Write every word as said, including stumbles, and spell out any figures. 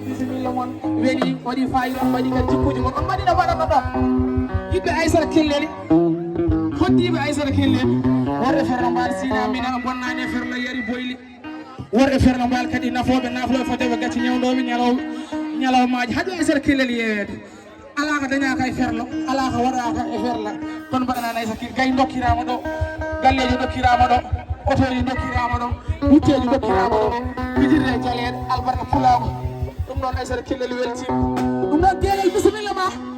Bisimilla mon. Weli, waɗi faayi on, waɗi ka jikkuuji mon. On mbaɗi no mbaɗata ɗon. Yiɓɓe Aysata Kelleli. Hoddiiɓe Aysata Kelleli. Worɓe Ferlo Mbaal Sina Mina, bonnaani e Ferlo yari boyli. Worɓe Ferlo Mbaal kadi nafooɓe, naflooɓe, fotooɓe gacce, ñawndooɓe ñalawma, ñalawmaaji. Haɗu Aysata Kelleli yeeweede. Alaa ko dañaaka e Ferlo, alaa ko waɗaaka e Ferlo. Kono mbaɗanaa nay sakkir, gay dokkiraama ɗo, galleeji dokkiraama ɗo, otooji dokkiraama ɗo, wutteeji dokkiraama ɗo, fijirde e jaleeɗe, albarka pulaagu. Ɗum noon Aysata Kelleli weltiima. Ɗum noon Geelel, bisimilla ma.